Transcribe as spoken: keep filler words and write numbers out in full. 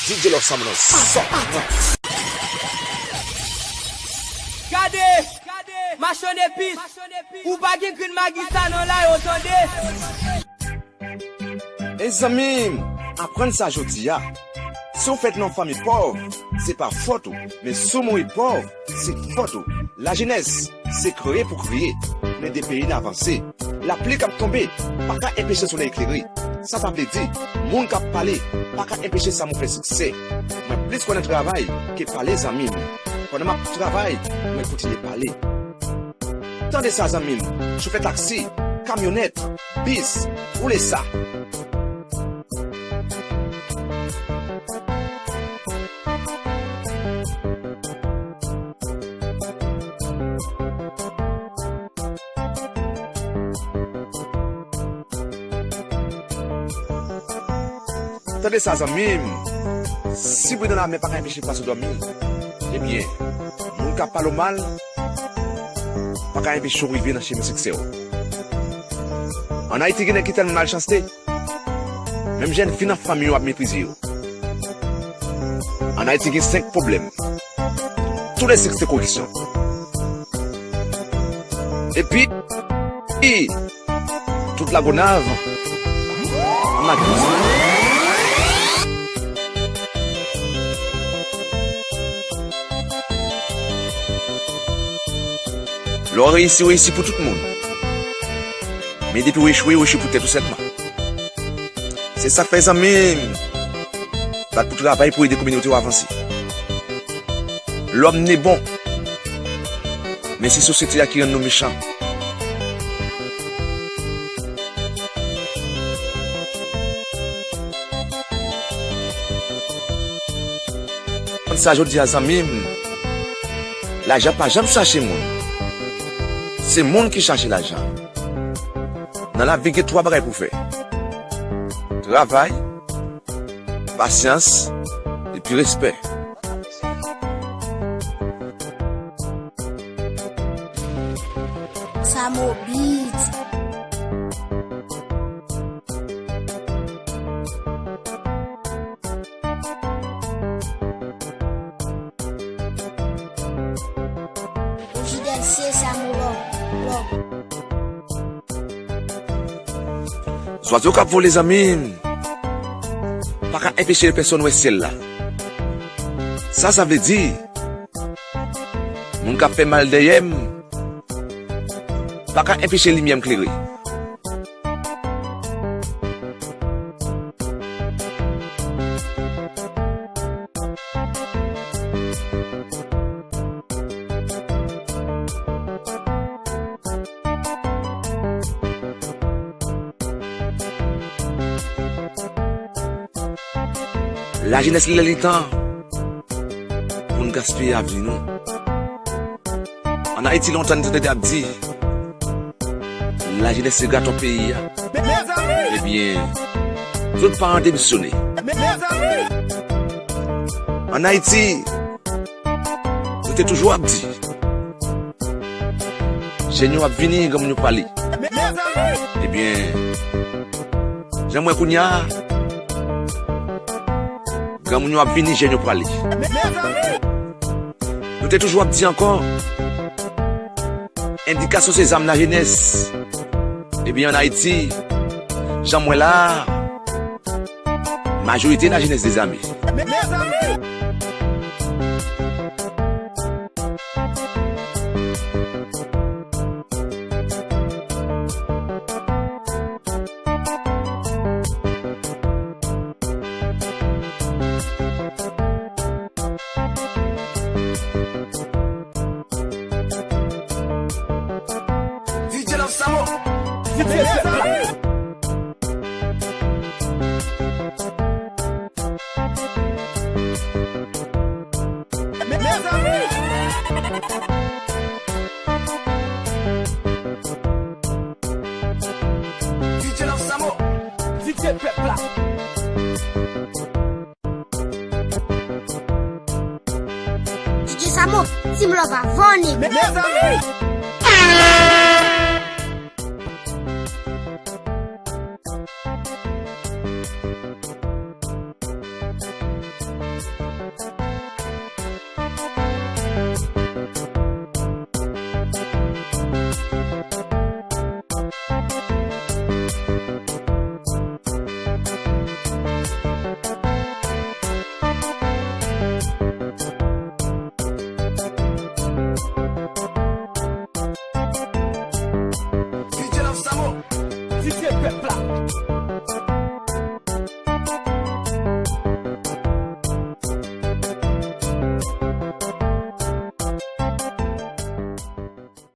D J Love Samo nan zòn. Gade, machann epis, ou pa gen grenn magi sa nan la yo, tande. Ey zanmi m, aprann sa jodi a. Si w fèt nan yon fanmi pòv, se pa fòt ou, men si w mouri pòv, se fòt ou. Lajenès, se kreye pou kreye, men de peyi n avanse. Lapli k ap tonbe pa ka enpeche solèy klere. Sa sa vle di, moun k ap pale pa ka enpeche sa m fè siksè. Mwen plis kwè nan travay ke pale, zanmi m. Pandan m ap travay, mwen kontinye pale. Tande sa, zanmi m, chofè taksi, kamyonèt, bis, woule sa. Tande sa, zanmi m. Si bri nan lamè pa ka enpeche pwason dòmi, ebyen, moun k ap pale w mal pa ka enpeche w rive nan chemen siksè w. Ann Ayiti, gen nèg ki tèlman malchanste, menm jèn fi nan fanmi yo ap meprize yo. Ann Ayiti, gen senk pwoblèm. Tou le senk se koripsyon. Epi, tout Lagonav ann lakriz. Lè w reyisi, w reyisi pou tout moun. Men depi w echwe, w echwe pou tèt ou sèlman. Se sa k fè, zanmi m, bat pou travay pou ede kominote w avanse. Lòm ne bon, men se sosyete a ki rann nou mechan. Konn sa jodi a, zanmi m, lajan pa janm chache moun. Se moun ki chache lajan. Nan lavi, gen twa bagay pou w fè: travay, pasyans, epi respè. Samo Beats. O J D C, Samo Love, Love. Zwazo k ap vole, zanmi m, pa ka enpeche pèsonn wè syèl la. Sa, sa vle di, moun k ap fè mal dèyè m pa ka enpeche limyè m klere. Lajenès, li lè li tan pou n gaspiye avni nou. Ann Ayiti, lontan n te tande ap di, lajenès se gato peyi a. Ebyen, tout paran demisyone. Ann Ayiti, nou te toujou ap di, jèn yo ap vini, granmoun yo prale. Ebyen, jan m wè kounye a, granmoun yo ap vini, jèn yo prale. Nou te toujou ap di ankò, endikasyon se zam lajenès. Ebyen, ann Ayiti, jan m wè la a, majorite lajenès dezame. D J Love Samo. D J Pepla. Mezanmi. D J Love Samo. D J Pepla. D J Samo, Team Love avòne. Mezanmi.